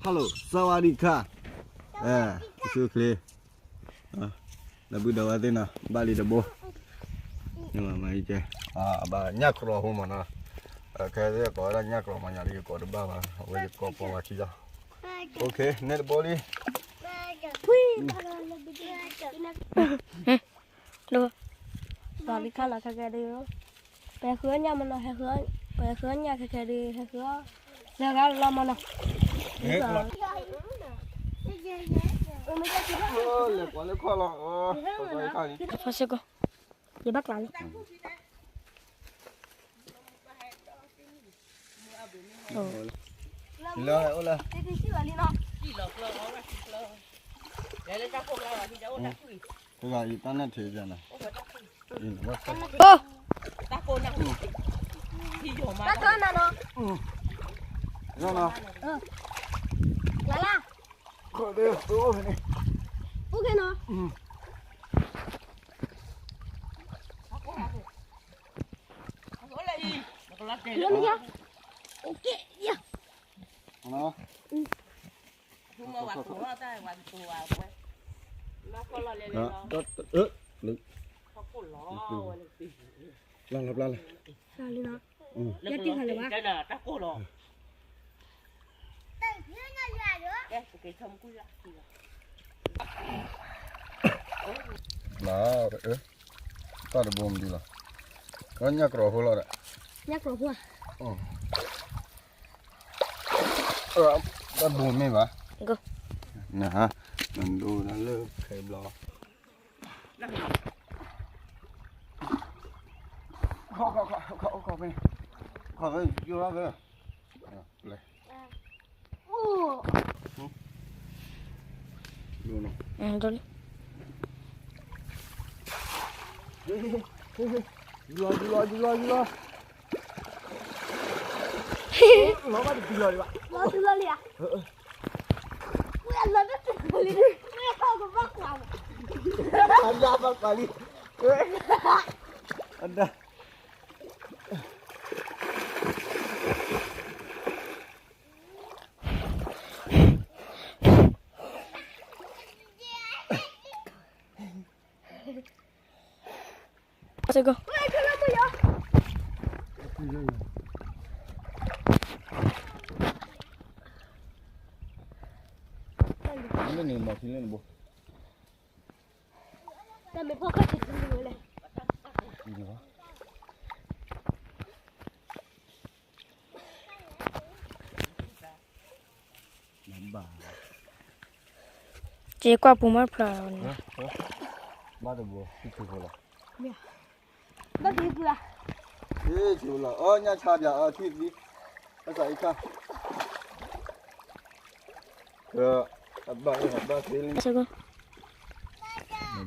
Hello สวัสดีค่ะ အဲ ဆူၣ်ချ့ လၢဘုဒီးဝဲသ့ၣ်နီၤ ဘၣ်လံတဘိ မၤမၤအံကဲ ဘၣ်ညၣ်ကြီဟိမးနီၤ ခဲကိးဝဲဒၣ်ညၣ်ကြီမးညါလံ ယကိးတဘၣ်ဘၣ် အဝဲယကိးပိာ်ဝဲခံယီၤ OK နဲတဘိလံ ပှၤလံခါလီၤခဲကဲဒုး ပဟဲဃုအီၣ်ညၣ်မနီၤ ဟဲဃုအီၣ် ပဟဲဃုအီၣ်ညၣ်ခဲကဲဒုး ဟဲဃုအီၣ် လဲၤဂၤလီၤမနီၤ လဲၤကွၢ်လၢခီၣ်လီၤ ဖီစ့ၢ်ကီး ယဘၣ်ကျးလံ လၢအိၣ်လၢ တဂၤအံၤတၢ်နၢ်ထံးယၤနီၤ အိၣ် တၢ်ထီနၤနီၤ နီၤနီၤ လၢလၢ ခီၣ်ဒၢ အိၣ်ဖဲန့ၣ် အိၣ်ဖဲနီၤ လၢလၢ OK ယၤ နီၤ လၢလၢ လၢလၢ လၢလၢ ယတံၢ်ခါလၢၤဘၣ် လၢ တၢ်တဘိမဒုလီၤ အညၣ်ကြီဖိလီၤဒီး ညၣ်ကြီဖိ တၢ်ဘိမ့ၢ်ဘၣ် နဟါ နဒိနလၢခဲဘျီ ခီခီခီခီဖဲန့ၣ် ခီဖဲယိၤရၣ်ဖဲ လဲ ဒိနီၤ ဒိလံ ယူၤလီၤ ယူၤလီၤ ယူၤလီၤ ယူၤလီၤ လီၤဘၣ်တတုၤလီၤဒံးဘၣ် လီၤတုၤလီၤလံဧါ ဝဲအလီၤတတုၤလံ ဝဲဟီၣ်ကဘၣ်ကွၢ် အဒၣ်ဘၣ်ကွၢ်လံ အဒၣ် စ့ၢ်ကီး လၢန့ၣ်မၤထံလၢနဘိ တၢ်မ့ၢ်ဖီၣ်ခီၣ်ထံးထံးဝဲလဲၣ် စ့ကွၢ်ပူၤမ့ၢ်ဖျါလီၤန့ၣ် ဘၣ်တဘိ ထံထူဖိလီၤ ဘၣ်က့ၤပူၤလီၤ ထံထူလီၤ အီၣ်ညၣ်ဆါပၠး အီထံသံ ဘၣ်ဆၣ်အံၤခါ အဘၣ်အဘၣ်သ့လံ စ့ၢ်ကီး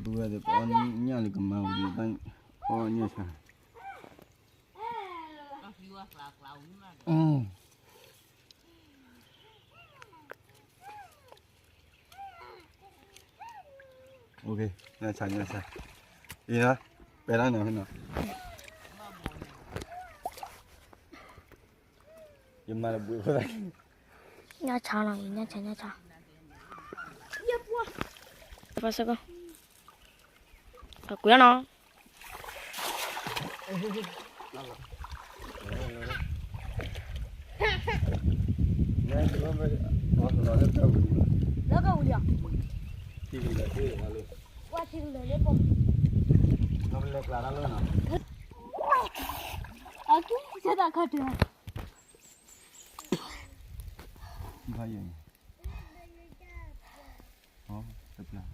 ဘုဝဲသ့ၣ် ပအီၣ်ညၣ်လံကမၤဝံၤ အီၣ်ညၣ်ဆါ ညၣ်ဆါ ညၣ်ဆါ အံၤနီၤ ပဲလၢနီၤ ယမၤတဘှံးဖိသၣ် ညၣ်ဆါနီၤ ညၣ်ဆါ ညၣ်ဆါ ပှၤစ့ၢ်ကီး ကွံာ်လီၤနီၤ လၢကဝံၤလီၤ ပှၤထံကလၢၤလၢပီ အကစဲတၢ်ခါတၢၢ် ဘၣ်ယဲၢ် တပျၢ် တပျၢ်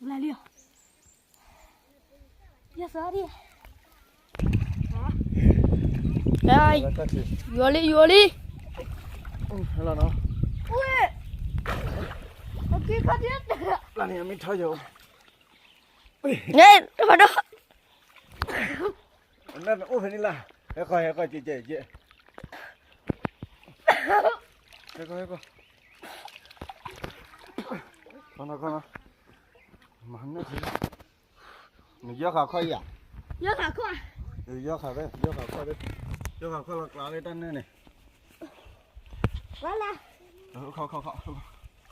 လံ ယသးဒံး ယွၤလံ ယွၤလံ ဟဲလီၤနီၤ ဝဲ အက့ခါဒံး ပျၢ်န့ၣ် အမ့ၢ်ထီယိၤ န့ၣ် တဖၣ်ဒီး နအိၣ်ဖဲန့ၣ်လၢ ဟဲခီ ဟဲခီ ကဲ ကဲ ကဲ ဟဲခီ ဟဲခီ ခီနီၤ ခီနီၤ မၤန့ၣ် နယီၢ်ခးခီၣ်ယၤ ယီၢ်ခးခီၣ် ယီၢ်ခးဖဲ ယီၢ်ခးခီၣ်ဖဲ ယီၢ်ခးခီၣ်လီၤကျးလၢတၢ်နၢ်န့ၣ် ဝဲလၢ ခီၣ်ခီၣ်ခီၣ်ခီၣ်ခီၣ်ခီၣ် ကၠီၤနီၣ်မ့ၢ်ထီၣ်အံၤ တၢ်ဒ်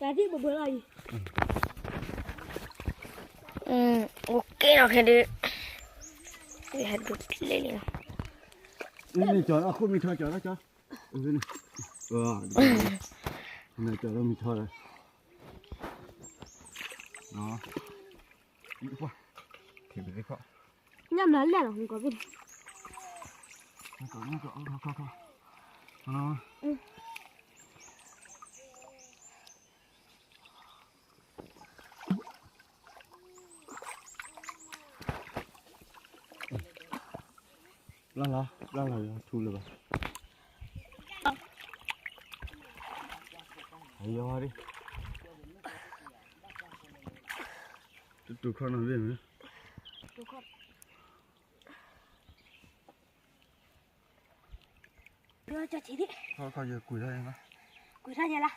ဘၣ်ဘၣ်လီၤအံၤ OK နီၤ ခဲဒုး ဟဲဒိးပျဲလံနီၤ မ့ၢ်ကၠီၤအခိၣ်မ့ၢ်ထီၣ်ကၠီၤလီၤကၠီၤ နကၠီၤလီၤမ့ၢ်ထီၣ်လီၤ ညၣ်မနုၤလဲၣ်လီၤ နကီၢ်ဘ့ၣ် နကီၢ် နကီၢ် ခီခီခီ ဘျီလီၤ ဘျီလီၤ ယထူလၢၤဘၣ် အယီၤဒ် တတူၢ်ခီၣ်နီၣ်ဘ့ၣ်မ့ၢ် ခီခီယကွံာ်ထီၣ်ယၤလီၤ ကွံာ်ထီၣ်ယၤလီၤ ယ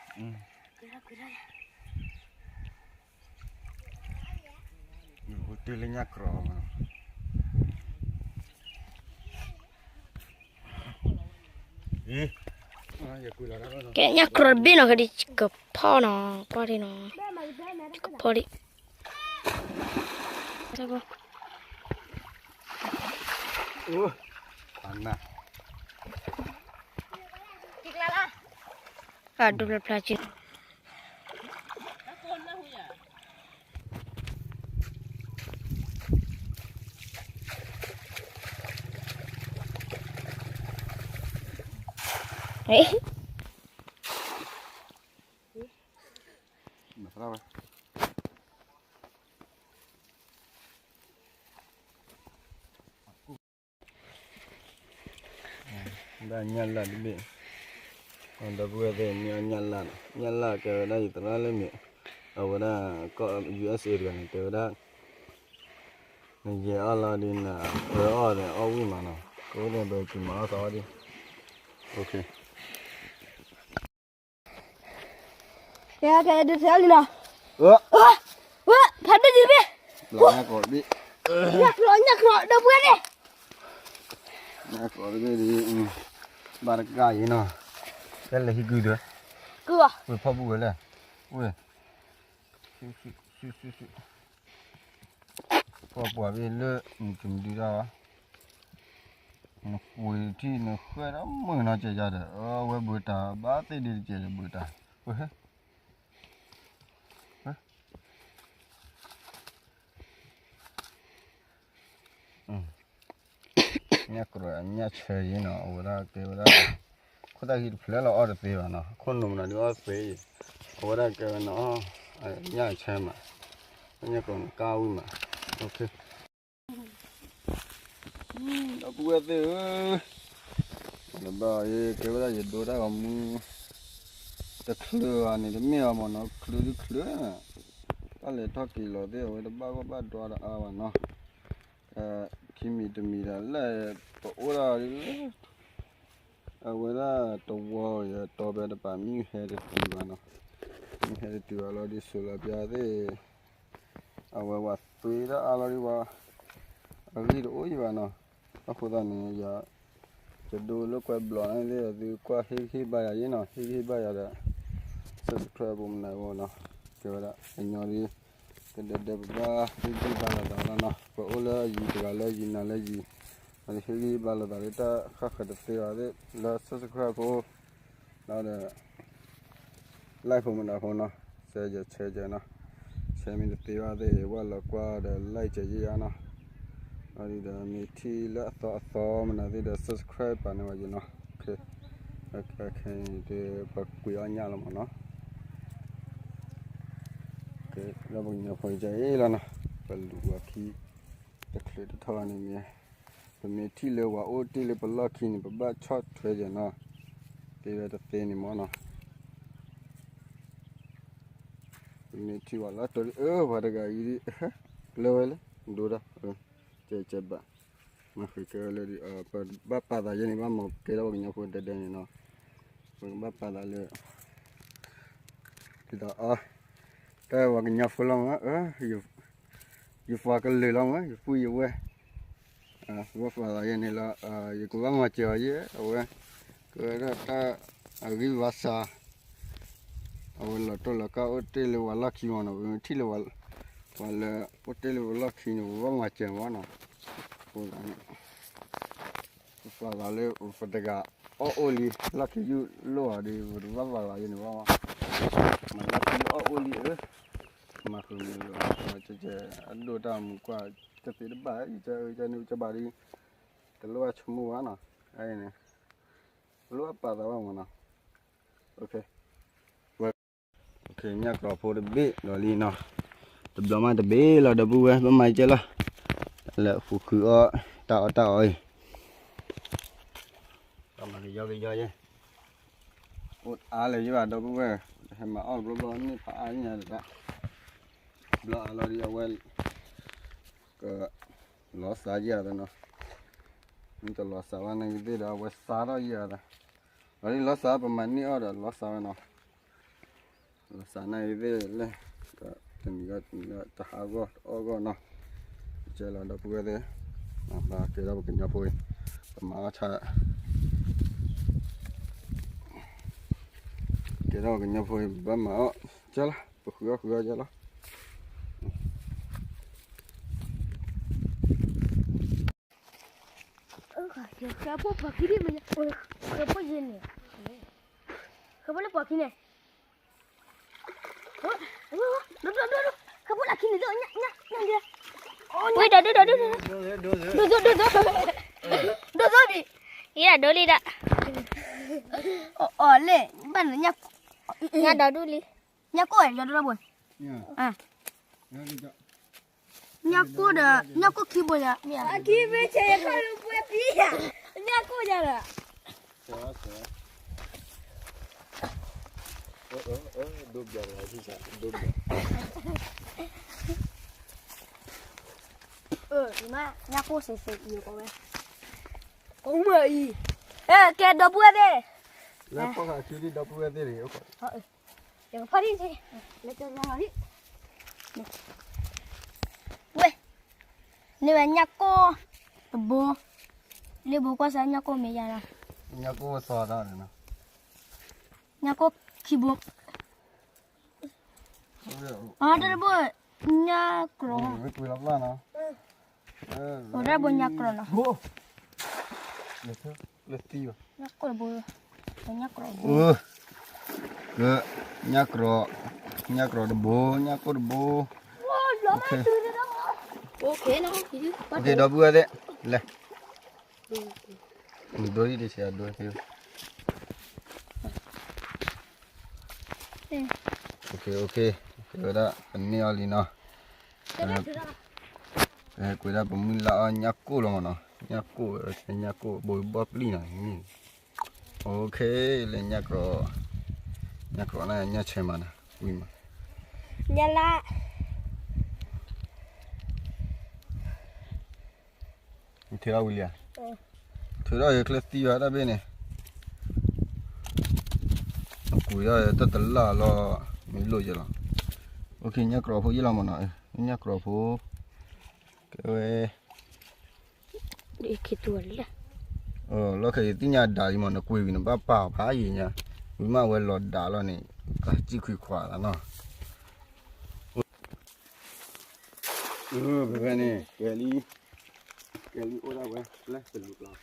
အိၣ်တ့ၢ်လၢညၣ်ကြီမး ကဲ ညၣ်ကြီတဘ့ၣ်နီၤ ကဒံး ကဖီနီၤ ကွၢ်ဒံးနီၤ ကဖီဒံး အနၢ် အဒိဖျါဖျါက့ၤ ဒၣ်ညၣ်လၢ်တဘ့ၣ် ဒီပုၢ်ဝဲၢ်သ့ၣ်မ့ၢ်အီၣ်ညၣ်လၢ်နီၤ ညၣ်လၢ်ကဲဝဲဒၣ်ယသရၣ်လၢမ့ၢ် အဝဲဒၣ်ကီၢ် ယူၢ်အ့ၣ်စ့ၣ် တဂၤန့ၣ် တဲဝဲဒၣ် နယဲၢ်အီၣ်လီၤဒ်နအၢအီၣ်ဒီးအီၣ်ဝံၣ်မးနီၤ ကအိၣ်န့ၣ်ပက့ၤမၤအီၣ်သီအီၣ်ဒံး ကဲ ကဲ ဒုးဆဲးလံနီၤ ဝဲ ဖးဒိၣ်ဒံးတဘ့ၣ် ညၣ်ကြီ ညၣ်ကြီ ဒီပုၢ်ဝဲၢ်သ့ၣ် ညၣ်ကြီတဘ့ၣ်ဒ် ဘၣ်တကးအံၤနီၤ ကဲလဲၤဟံးကုဒီး ဝဲဖီၣ်ဘူၣ်ဝဲလဲၣ် ဝဲ ပှၤပှၤဘ့ၣ်လၢ နကမၤဒုးတၢ်ဘၣ် နပှ့ၤထံၣ်နဃဲၢ်ဒီးမုၢ်နီၤ ကဲယၤဒီး အဝဲဘၣ်တၢ်ဘၣ်သ့ၣ်ဒ်တကဲးဒီးဘၣ်တၢ် ဝဲ ညၣ်ကြီအညၣ်ဆၢအံၤနီၤ အဝဲဒၣ်ကဲဝဲဒၣ် ခိၣ်သၣ်ဃံတဖျၢၣ်လီၤအီၣ်တသ့ဘၣ်နီၤ ခိၣ်နူာ်မနုၤဒ်အီၣ်သ့အံၤ အဝဲဒၣ်ကဲဝဲနီၤ အညၣ်ဆၢမး ညၣ်ကြီနကါဝံၣ်မး ဒီပုၢ်ဝဲၢ်သ့ၣ်ဧၢ တဘၣ်အံၤ ကဲဝဲဒၣ်ယဒိတၢ်ဂီၤမူ တချုးဘၣ်န့ၣ် တမ့ၢ်ဘၣ်မ့ၢ်နီၤ ချုးဒုးချုး တၢ်လဲၤထီၣ်က့ၤလီၤသ့ၣ် အဝဲတဘၣ်ဂီၢ်ဘၣ်ဒွါတအါဘၣ်နီၤ ခံမံၤတမံၤဒီး လၢပအိၣ်ဒၣ်ဒ်လၢ အဝဲဒၣ်တဝီယတီၤဖဲတပၤ မ့ၢ်ဟဲတတုၤဘၣ်နီၤ မ့ၢ်ဟဲတတုၤဘၣ်လီၤဒ်စိၤလီၤပျါသ့ၣ် အဝဲဝဲသွံတၢ်အါလီၤဒ်ဝဲ အဂံၢ်တအိၣ်ယံၤဘၣ်နီၤ အဃိသတးန့ၣ် ယ ယဒိလၢကွဲးဘျီးန့ၣ်သ့ၣ် သုကွၢ်ဟ့ၣ်ဂံၢ်ဟ့ၣ်ဘါယၤယ့နီၤ ဟ့ၣ်ဂံၢ်ဟ့ၣ်ဘါယၤဒီး subscribe ပမနၤဝဲနီၤ ကဲဝဲဒၣ် ကညီဒ် ကဒဲဒဲပဘၣ်ဟ့ၣ်ဂံၢ်ဘါလိာ်သးလီၤနီၤ ပအိၣ်လၢအယံၤတဂၤလၢယံၤနၤလၢယံၤ အဟ့ၣ်ဂံၢ်ဟ့ၣ်ဘါလိာ်သးလၢတၢ်ဃၣ်ဃၢၤတသ့ဘၣ်သ့ၣ် လၢ subscribe ဖိ ဒီး like ဖိမနၤဖိနီၤ share ယဲ share ယဲနီၤ share မ့ၢ်တသ့ဘၣ်သ့ၣ် ဝဲလီၤကွၢ်ဒီး like ယဲယဲနီၤ ဒီးမ့ၢ်ထံၣ်လၢအသီအသီမနၤသ့ၣ်ဒီး subscribe ပာ်န့ၢ်ဝဲယဲနီၤ ခဲအံၤ ပကွံာ်အီၣ်ညၣ်လီၤမ့ၢ်နီၤ လၢပကညီဖိကဲအံၤလီၤနီၤ ပလူၤဝဲခံ တချုးတထီၣ်ဘၣ်န့ၣ်မ့ၢ် ပမ့ၢ်ထံၣ်လၢဝဲအိၣ်တ့ၢ်လၢပလီၢ်ခံန့ၣ် ပဘၣ်ဆီၣ်ထွဲယဲနီၤ သ့ဝဲတသ့န့ၣ်မ့ၢ်နီၤ ပမ့ၢ်ထံၣ်ဝဲလၢတီၤလံ အၢ ပှၤတဂၤအံၤဒ် လၢဝဲလဲၣ် ဒိတၢ် ကဲကဲဘၣ် မ့ၢ်ဃ့ကဲဝဲလၢဒ် ပဘၣ်ပာ်သးယဲန့ၣ် ဘၣ်မၤကဲထီၣ်ပှၤကညီဖိဒဲဒဲန့ၣ်နီၤ ပကဘၣ်ပာ်သးလၢ ဒ်သိးအ တၢ်ပှၤကညီဖိလီၤမ့ၢ် ယပှၤကလုာ်လီၤမ့ၢ် ယပုၢ်ယဝဲၢ် ဘၣ်ပာ်သးယဲန့ၣ်လီၤ, ယကဘၣ်မၤစၢၤအီၤယဲ, အဝဲ ကဝဲဒၣ်တၢ်အဂံၢ်ဘါစး, အဝဲလီၤတိၢ်လီၤကၢ်အိၣ်တ့ၢ်လၢပှၤလီၢ်ခံမးနီၤ, ပမ့ၢ်ထံၣ်လၢပှၤလၢအိၣ်တ့ၢ်လၢပှၤလီၢ်ခံန့ၣ် ပဘၣ်မၤစၢၤမးနီၤ, အဃိသတးန့ၣ် ပာ်သးလၢပတဂၤအီၣ်အိၣ်လံ လီၢ်ခံယုၢ်လိၣ်အီၤဒီး ပတဘၣ်ပာ်သးယဲန့ၣ်ဘၣ်မး, မ့ၢ်လီၢ်ခံယုၢ်အီၣ်အိၣ်လံဧၢ, မၤဃုာ်မုာ်လီၤ, ကဲ အဒိၣ်တၢ်မူကွၢ် ကသ့တဘၣ် ယကန့ၣ်ကဘၣ်ဒီး တလိၣ်ဘၣ်ဆိကမိၣ်ဘၣ်နီၤ, အန့ၣ် တလိၣ်ဘၣ်ပာ်သးဘၣ်မးနီၤ, ညၣ်ကြီဖိတဘ့ၣ်ဒီးလံနီၤ, တဘျီမးတဘ့ၣ်လီၤ ဒီပုၢ်ဝဲၢ် ဘၣ်မၤကဲလီၤ, လဲၤဃုာ်ဃုာ်အီၣ် တၢ်အီၣ်တၢ်အီအံၤ ကယီကယီယဲ, အိၣ်အါလၢၤယဘၣ် ဒီပုၢ်ဝဲၢ်, ဟဲမၤအီၣ်တဘျီဘျီ န့ၢ်ဖးအါညါတၢ်, ဘျီအါလီၤဒီးအဝဲ က လီၤစးယဲသနီၤ, မ့ၢ်တလီၤစးဘၣ်နာ်က့သ့ၣ်ဒီး အဝဲစးထီၣ်ယဲသး, လီၤဒ်လီၤစး ပမၤန့ၢ်အီၣ်ဒီးလီၤစးဝဲနီၤ, လီၤစးနာ်က့သ့ၣ်လဲၣ်, တနံၤဂီၢ်တနံၤဂီၢ် တဟးဂီၢ်တအီၣ်ဂီၢ်နီၤ, ကဲလီၤဒီပုၢ်ဝဲၢ်သ့ၣ်, ဘၣ်ကဲထီၣ်ပကညီဖိအံၤ, ပမၤအီၣ်ဆၣ် ကဲထီၣ်ပကညီဖိအံၤ ပဘၣ်မၤအီၣ်, ကဲလီၤ ပဃုအီၣ်ဃုအီၣ်ကဲလီၤ. ဃဲဖိပှၤခံန့ၣ်, ဃဲဖိယဲန့ၣ်, ဃဲဖိလၢပှၤခံန့ၣ်, ဃဲဖိလၢခံန့ၣ်, ဝဲဒီးဒိၣ်ဒီးဒိၣ်, ဒိၣ်ဒိၣ်ဒိၣ်ဒိၣ်, ဒိၣ်ဒိၣ်ဒိၣ်, ယဲဒၣ်ဒိၣ်လံဒီး, အီၤလဲၣ်, ဘၣ်နညၣ်, ညၣ်ဒီးဒိၣ်လံ, ညၣ်ကိၢ်ယၤဒိၣ်ဘိ, ညၣ်ကိၢ်ဒီး ညၣ်ကိၢ်ခံဘိယၤ, အခံမ့ၢ်ဆဲးယခါလူၤပှဲၤပံယၤ, ညၣ်ကိၢ်ယၤဒီး ညၣ်ကိၢ်စ့စ့အံၤကီးဝဲ, ကိးမၢ်အံၤ, ကဲဒီပုၢ်ဝဲၢ်သ့ၣ်, လၢဖီၣ်ဃာ်ခံဒ်ဒီပုၢ်ဝဲၢ်သ့ၣ်န့ၣ်, ယကဖီၣ်ဒ်, ဝဲ, န့ၢ်ဝဲညၣ်ကိၢ်တဘိ, လၢဘိကွၢ်စၢ်ညၣ်ကိၢ်မ့ၢ်ယၤလီၤ, ညၣ်ကိၢ်သီတၢ်န့ၣ်, ညၣ်ကိၢ်ခံဘိ, အတဘိ, ညၣ်ကြီ, အိၣ်တၢ်ဘိညၣ်ကြီနီၤ, လၢသံဘၣ်, ညၣ်ကြီတဘိ, ညၣ်ကြီ, ညၣ်ကြီတဘိ, ညၣ်ကိၢ်တဘိ, ဒီပုၢ်ဝဲၢ်သ့ၣ်, လဲၤ, ဒိၣ်ဒံးတဆဲးဒိၣ်သ့, ဝဲဒၣ် ပန့ၢ်အီၤလံနီၤ, ပဟဲကွံာ်ဒၣ်ပမုၢ်လၢ်အီၣ်ညၣ်ကိၢ်လီၤမးနီၤ, ညၣ်ကိၢ်, ညၣ်ကိၢ်ဘိဘီပျံၢ်နီၤ, လၢညၣ်ကြီ, ညၣ်ကြီန့ၣ်ညၣ်ဆဲးမးနီၤ, ဝံၤမး, ညၣ်လၢ နထုးထီၣ်ဝံၤလံဧါ, ထုးထီၣ်ယချၢသံဘၣ်တၢ်ဘ့ၣ်န့ၣ်, ကွံာ်ထီၣ်တၢ်တလၢ်လီၤ, မ့ၢ်လိၣ်ယဲလီၤ, ညၣ်ကြီဖိယဲလီၤမးနီၤ, ညၣ်ကြီဖိ, ကဲဝဲ လီၢ်ခဲအံၤယသ့ၣ်ညါဒၣ်လံမး နကွံာ်ဝံၤနဘၣ်ပာ်ဖးယံာ်ညါ, ဝံၤမးဝဲလီၤဒၣ်လီၤန့ၣ်, ကစံၣ်ခွံခွးလီၤနီၤ, ဖဲဖဲန့ၣ် ကဲလံ, ကဲလံအိၣ်ဒၣ်ဝဲ, လၢတလူၤကျါ လ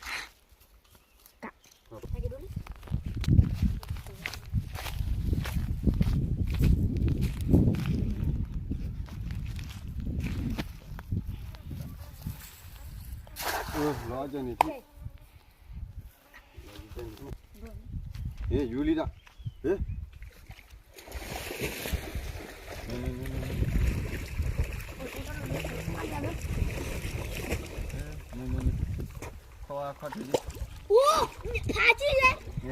ီၤန့ၣ်, ယူၤလံဒီး, ခီၣ်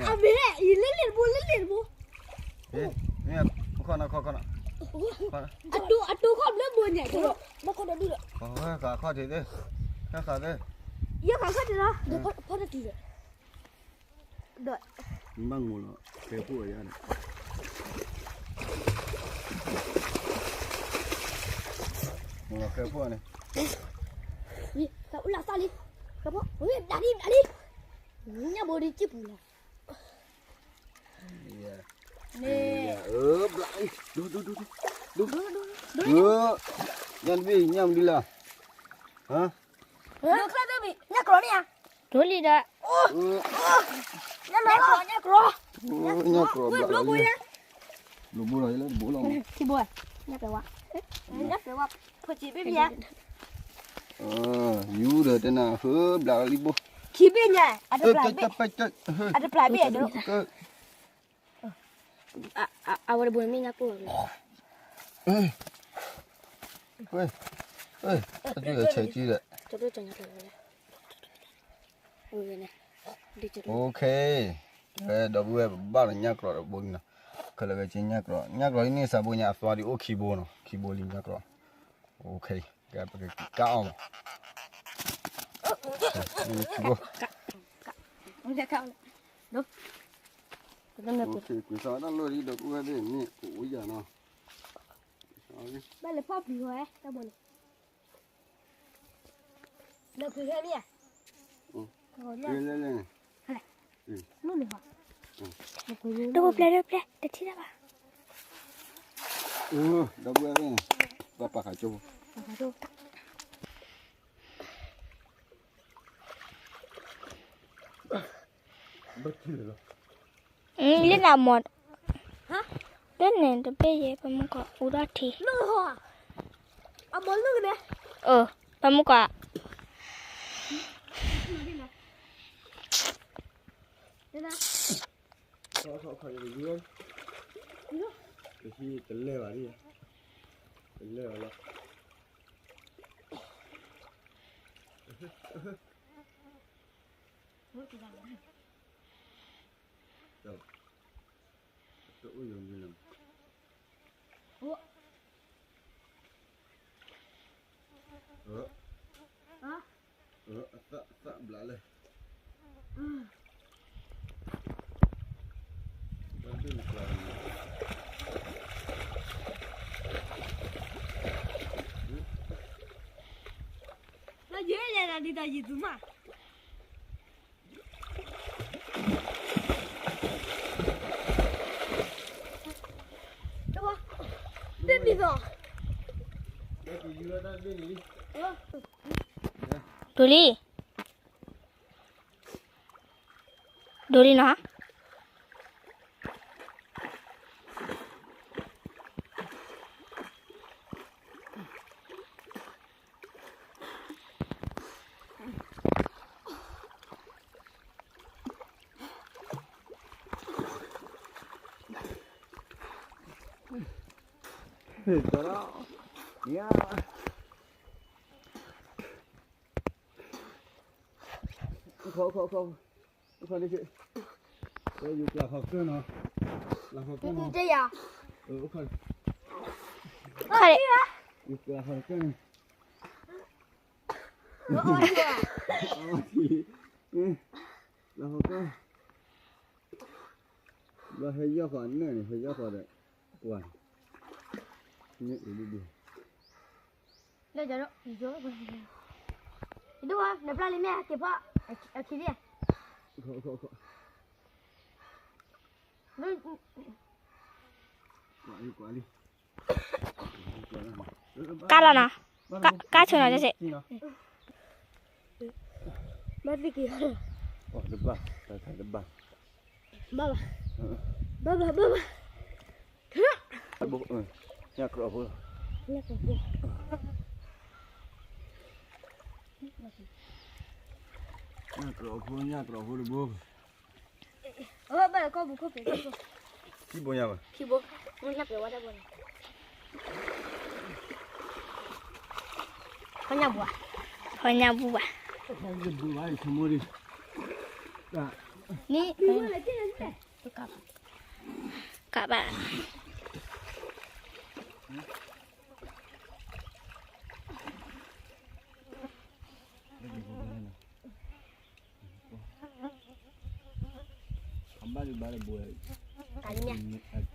ခီၣ်ထံးလံ, ဖးကံၢ်လဲၣ်, အမ့ၢ် ယလၢလ့ၣ်တဘိ လၢလ့ၣ်တဘိ, မ့ၢ်ခီၣ်နီၤ ခီၣ်ခီၣ်နီၤ, အတိခီၣ်ဘျၢဘိညါ, ဘၣ်ခီၣ်ဒီးဒုၣ်လီၤ, ခီၣ်ခီၣ်ထံးသ့ၣ်, ခီၣ်ခီၣ်သ့ၣ်, ယခီၣ်ခီၣ်ထံးလီၤ, ဖီတတုၤဒီး ဘၣ်မူလီၤ ဃဲဖိအယါန့ၣ်, မူလီၤဃဲဖိန့ၣ်, အူလၢသၣ်လံ, ဘျးလံ ဘျးလံ, ညၣ်ဘိဒ်စံၣ်ပူၤလီၤ, န့ၣ်, ဘျးလံ, ဒိ ဒိ ဒိ ဒိ ဒိ, ညၣ်တဘ့ၣ် ညၣ်မနုၤလဲၣ်, ညၣ်ကျိးန့ၣ်ဧါ, ဒိလံဒီး, ညၣ်ကျိး ညၣ်ကျိး, ညၣ်ကျိးဘျးလံ, ဘိလီၤ, ဘိလီၤ, ခံဘိ, ညၣ်ကျိးဝါ, ညၣ်ကျိးဝါ, ဖိစံးဘ့ၣ်ဘၣ်ယါ, ယူၤဒီးတဲနၤ ဟၢဘျးလံဘိ, ခံဘ့ၣ်ညါ, အတပျၢ်ဘ့ၣ်, အတပျၢ်ဘ့ၣ်ဒီး, အဝဲတဘိမ့ၢ်ညၣ်ကျိး, ဆဲးကံဒီး, OK, ဒီပုၢ်ဝဲၢ် ပဘၣ်ဒီးညၣ်ကျိးတဘိလံနီၤ, ခဲလၢာ်ကဲက့ၤညၣ်ကျိး, ညၣ်ကျိးအံၤန့ၣ် စးဘိညါအသွါဒံးအိၣ်ခံဘိနီၤ, ခံဘိလံညၣ်ကျိး, OK, ကပကကါအီၤမး, ခံဘိ, ကွံာ်စးတၢ်လီၢ်ဒ်ဒီပုၢ်ဝဲၢ်သ့ၣ်န့ၣ် ကအိၣ်ယၤနီၤ, ဘၣ်လဲၤဖီၣ်ပျံၤဝဲ တၢ်ဘိန့ၣ် လဲၤ, လဲၤ, လဲၤ, လဲၤ, လဲၤ, လဲၤ, လဲၤ, လဲၤ, တဘိပျဲၢ် တဘိပျဲၢ် တထံၣ်တၢ်ဘၣ်, ဒီပုၢ်ဝဲၢ်သ့ၣ်န့ၣ် ဘၣ်ပာ်ဃာ်ကၠိဖိ, လၢနၤမီၢ်, လၢန့ၣ်တဘ့ၣ်ယဲ ပမုၢ်ကီးအူထီၣ်ထံ, ပမုၢ်ကီး, တလဲၤဘၣ်, တလဲၤဘၣ်လီၤ. အသၣ်ဘျးလဲၣ်, လၢယဲၢ်ယဲၢ်ဒ်သိးယံၤသူမး တဘီ, တမံၤသိး, ဒိးလံ, ဒိးလံနီၤ. လၢဟဲယီၢ်ဃီၤအနၢၣ်န့ၣ် ဟဲယီၢ်ဃီၤဒီး ကွၢ်, န့ၣ်အုးဒုဒု, လၢယဒိၣ်, ယဒိၣ်, နပျၢ်လံမ့ၢ်က့ၤဖီ, အခံလံ, ကွၢ်လံ, ကွၢ်လံ. ကါလီၤနီၤ, ကါဆိနီၤ, ကါဆိ, ဘၣ်သံက့ၤ, တဘၣ်, တဘၣ်, ဘၣ်ဘၣ်, ဘၣ်ဘၣ်, ဘၣ်ဘၣ်, ညၣ်ကြိးဖိလီၤ, ညၣ်ကြိးဖိ, ညၣ်ကြိးဖိတဘိ ခံဘိညါဘၣ်, ခံဘိ, မ့ၢ်ညၣ်ပျဲဝဲတၢ်ဘိန့ၣ်, ဖီညၣ်ဘူဘၣ်, ဖီညၣ်ဘူဘၣ်, န့ၣ်, ကဘၣ်.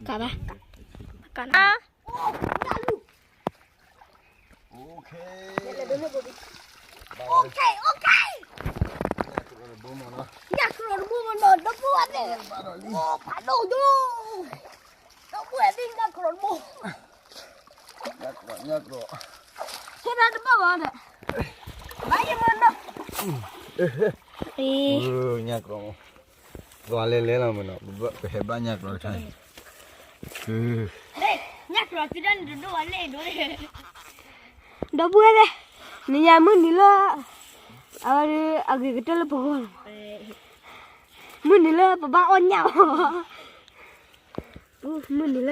ကဘၣ်, ကနၣ်, OK, OK, OK. ဘၣ်ဒီးလံ, အိၣ်ဖးဒိၣ်ဒိၣ်, ဒီပုၢ်ဝဲၢ်သ့ၣ် ညၣ်ကြီတဘိ, ညၣ်ကြီ, ညၣ်ကြီ, ထဲဒၣ်တဘၣ်ဘၣ်ဒီး, ဘၣ်ယမၤနီၤ, ညၣ်ကြီ, ပှၤလဲၤလဲၤလီၤမးနီၤ, ပဟဲဘၣ်ညၣ်ကြီတခါအံၤ, ညၣ်ကြီသံဒၣ်န့ၣ်တဒိၣ်ဘၣ်လဲၣ်ဒိၣ်န့ၣ်, ဒီပုၢ်ဝဲၢ်သ့ၣ်, နညါမုၢ်နံၤလၢ အဝဲဒၣ်အဂ့ၤကတၢၢ်လၢပဂီၢ်လီၤ, မုၢ်နံၤလၢပဘၣ်အီၣ်ညၣ်အီၤ, မုၢ်နံၤလၢ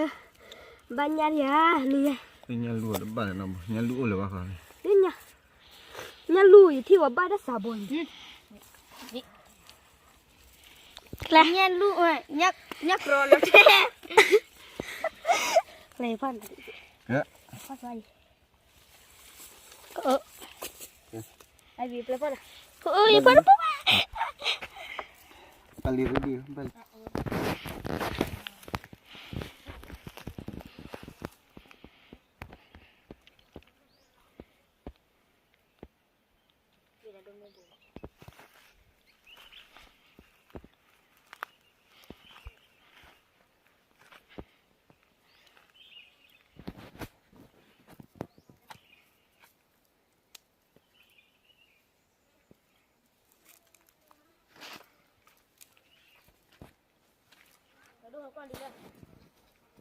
ဘၣ်ညၣ်ဒံးဧါ, နညါ, ညၣ်လူၢ်တဘၣ်လၢၤနီၤ, ညၣ်လူၢ်အိၣ်လၢၤဘၣ်ဃး, ညၣ်လူၢ်ယထံၣ်ဝဲဘၣ်တၢ်စးဘီလံ, ညၣ်လူၢ်, ညၣ်ကြီလီၤ, ဖီၣ်, ဖီၣ်, ပလီၤဖီၣ်, ပလီၤဖီၣ်, ပလီၤဖီၣ်, န့ၣ်, ခီဖီၣ်ဟီ, ခီခီ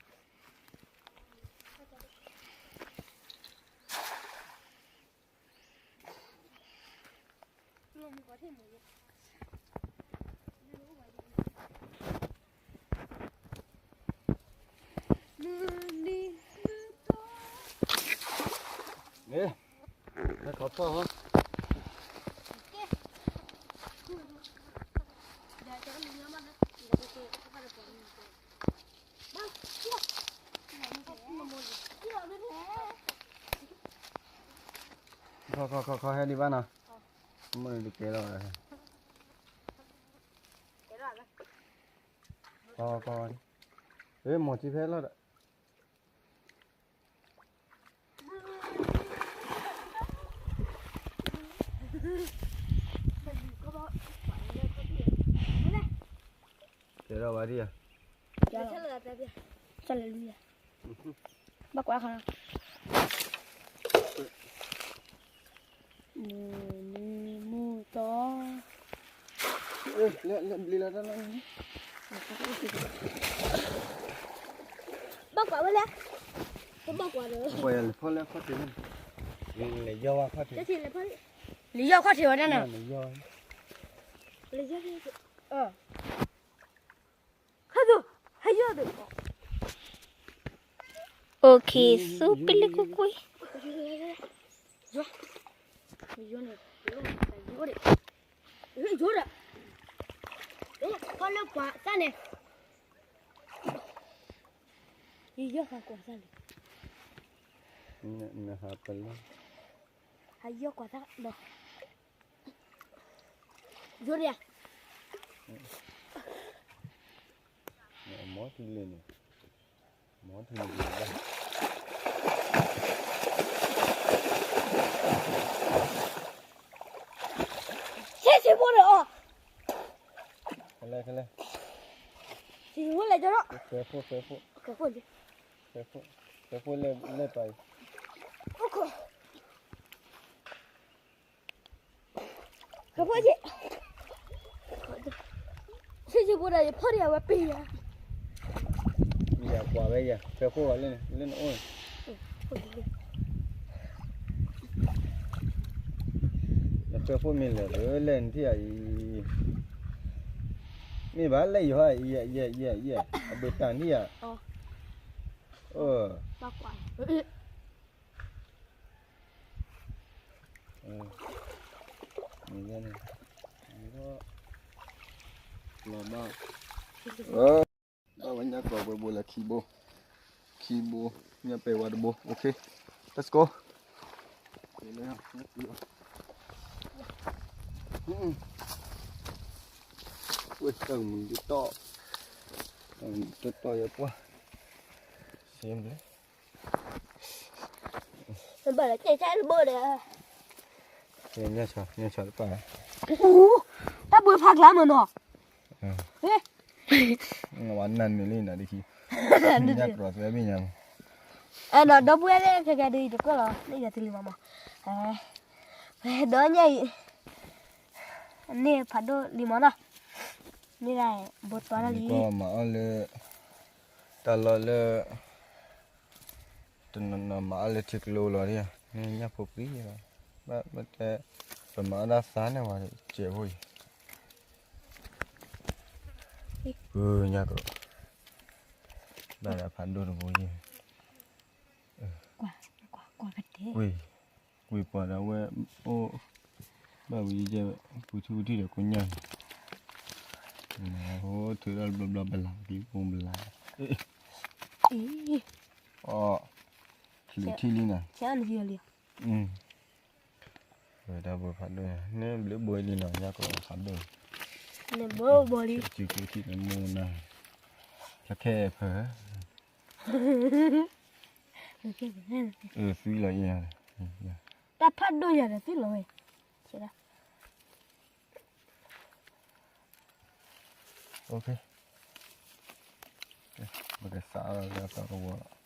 ခီခီ ဟဲဒံးဘၣ်နီၤ, မ့ၢ်တကဲလီၤ, ခီခီ, မ့ၢ်ထံဖဲလီၤဒီး ကဲထီၣ်ဝဲဒၣ်ဧါ, ဘၣ်ကွၢ်ခါ, မုၢ်နံၤမုၢ်သီ, ဘၣ်ကွၢ်ဝဲလဲၣ်, ဘၣ်ကွၢ်ဒီး လဲၤဖီၣ်လၢခီၣ်ထံး, လဲၤယီၢ်ဝဲခီၣ်ထံး, လဲၤယီၢ်ခီၣ်ထံးဝဲဒၣ်နီၤ, လဲၤယီၢ်, လဲၤယီၢ်, ခါသိး, ဟဲယီၢ်ဒီး, အိၣ်ခ့ သူပလ့ကွ့ကွ့, ယီၢ်ဒီး, ဖီၣ်လၢကွၢ်သၣ်န့ၣ်, ယယီၢ်ဃာ်ကွၢ်သၣ်လံ, နဟးပလီၢ်, ဟးယီၢ်ကွၢ်သၣ်ဒီး, ယိၤဒံးဧါ, မီၤထံလ့ၤန့ၣ်, မီၤထံလ့ၤ, ဆဲးဆဲးဖိဒီးအီၤ, ခဲလဲၣ်, ဆဲးဆဲးဖိလဲၣ်ကီး, ဆွဲဖိ, ဆွဲဖိ, ဆွဲဖိ, ဆွဲဖိလဲၣ်ပၤအံၤ, ဆွဲဖိက့ၤ, ဆဲးဆဲးဖိဒီးယဖီၣ်ဒံးအဝဲပ့ၤယၤ, ယကွၢ်ဝဲယၤ ဆွဲဖိဂီၤလၢန့ၣ်, လၢနအိၣ်န့ၣ် နဆွဲဖိမ့ၢ်လဲၣ် လဲၣ်နထံၣ်ဧါအံၤ, မ့ၢ်ဘၣ်လဲၣ်ယဟီ, ယဲ, ယဲ, ယဲ, အဘၣ်တၢ်နံၣ်ဧါ, ဘၣ်ကွၢ်, မ့ၢ်လဲၣ်န့ၣ်, လီၤဘၣ်, ဘၣ်ဝဲညၣ်ကြီပှဲၤဘိလဲၣ် ခံဘိ, ခံဘိ, ညၣ်ပဲာ်ဝါတဘိ, OK, let's go, ဝဲတၢ်မုၢ်ဒိၣ်တီၢ်, တၢ်မုၢ်ဒိၣ်တီၢ်ယပှၢ်, စ့မလဲၣ်, ဘၣ်လၢကဲဆါတဘိဒီး, ညၣ်ကြီ, ညၣ်ကြီတပၣ်, တၢ်ဘှံးဖးကျါမးနီၤ, ဟ့ၣ် ဝဲနၢ်နုာ်လံနၤဒ်ခံ, ညၣ်ကြိးသွဲဘ့ၣ်ညါမး, အဲနီၤ ဒီပုၢ်ဝဲၢ်သ့ၣ်ခဲကဲဒ်အံၤတကီၢ်လီၤ လၢယၤသလံၤမးမး, ဒီးညၣ်အံၤ န့ၢ်ဖးဒိၣ်လံမးနီၤ, န့ၣ်ဒၣ် ဘိးတွါထီၣ်လံ, မၤအီၣ်လၢ တၢ်လီၢ်လၢ တနီၤနီၤမၤအီၣ်လၢထံကျိလီၤ, န့ၣ်ညၣ်ဖိပှံၤလီၤ, ဘၣ်မ့ၢ်တဲ ပမၤအီၣ်ဒၣ်သါန့ၢ်ဝဲ စဲးဖိအံၤ, ပညၣ်ကီး, ဘၣ်ဒီးဖးဒိၣ်တဘိယဲၢ်, ကွၢ်ကွၢ်ကတဲ, ဝံၤပှၤဒီးဝဲအိၣ်, ဘၣ်ဝံၤယဲၢ်, ပူၤထံပူၤထံဒီးကိညၣ်, အိၣ်ထုးဒီးဘျီဘျီဘလးကံဘိဘလး, အံၤ, အီၣ်, ချုးထံၣ်လံနီၤ, ဝဲဒၣ်ဘိဖးဒိၣ်, န့ၣ်ဘျုးဘိလံနီၤ ညၣ်ကီးဖးဒိၣ်, န့ၣ်ဘိဘိလံ, စုကထံၣ်တမူနၤ, ခဲဖဲ, အသွံလီၤအံၤ, တၢ်ဖးဒိၣ်ယၤဒီးသွံလီၤဝဲ, ပကစးလီၤလၢအသီကဝီၤလီၤ.